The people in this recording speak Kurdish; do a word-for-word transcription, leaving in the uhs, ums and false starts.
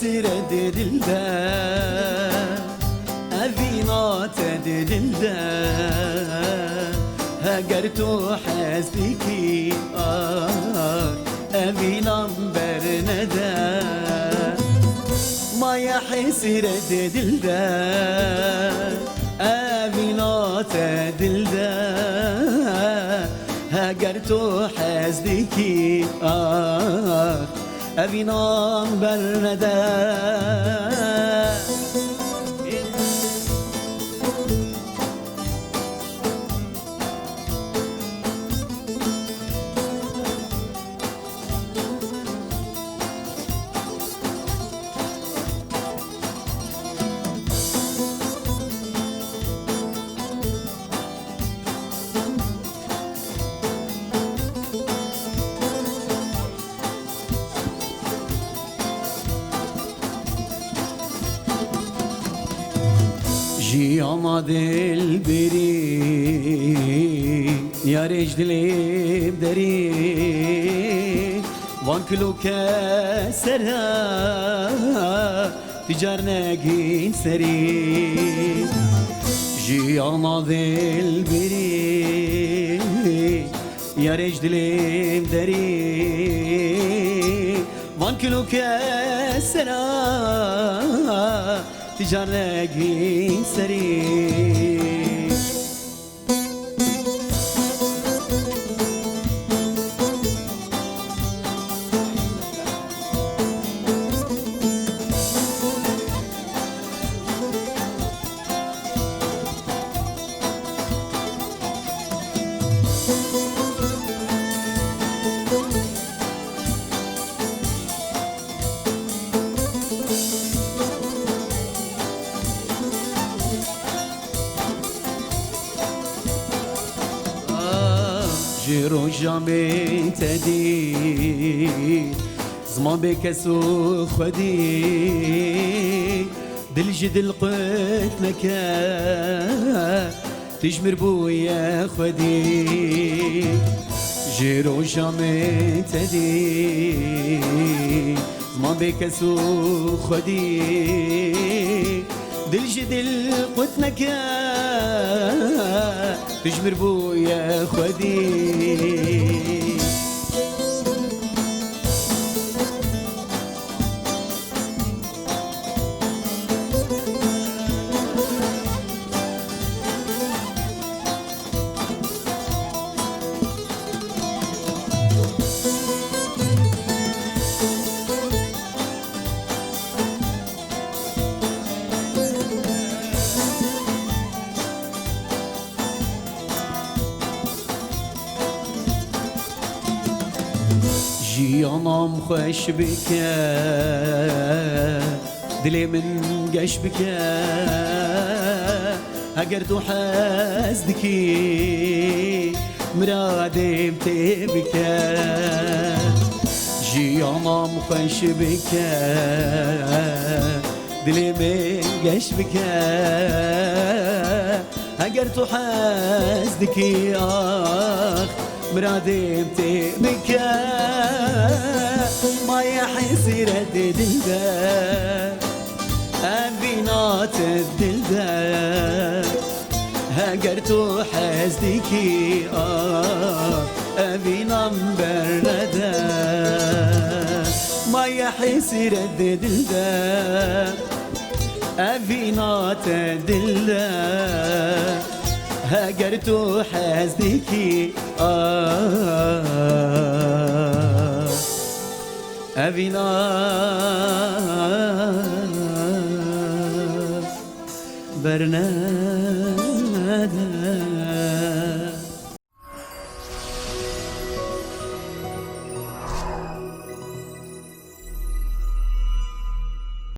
Sîret dê dil de, evîna te dê dil de. Heger tu hez dikî, ah, evînan bernede. Maye hesîret dê dil de, evîna te dil de. Heger tu hez dikî, ah, evînan bernede. Jiyana dilberî, yarê ji dilê derî, van kilo kesera, Ti car negîn serî. Jiyana dilberî, yarê ji dilêm derî. Van kilo kesera, ti car negîn serî. Ji roja min te dî, ziman bê kes û xwedî, dil ji dil qut neke, tu ji mir bûye xwedî. Ji roja min te dî, ziman bê kes û xwedî, dil ji dil qut neke, tu ji mir bûye xwedî. Jiyanam xweş bike, dilê min geş bike. Heger tu hez dikî, miradê min tê bike. Jiyanam xweş bike, dilê min geş bike. Heger tu hez dikî, ax, miradê min tê bike. Maye hesîret dê dil de, evîna te dil de. Heger tu hez dikî, ax, evînan bernede. Maye hesîret dê dil de, evîna te dil de. Heger tu hez dikî, ah, evîna bernede.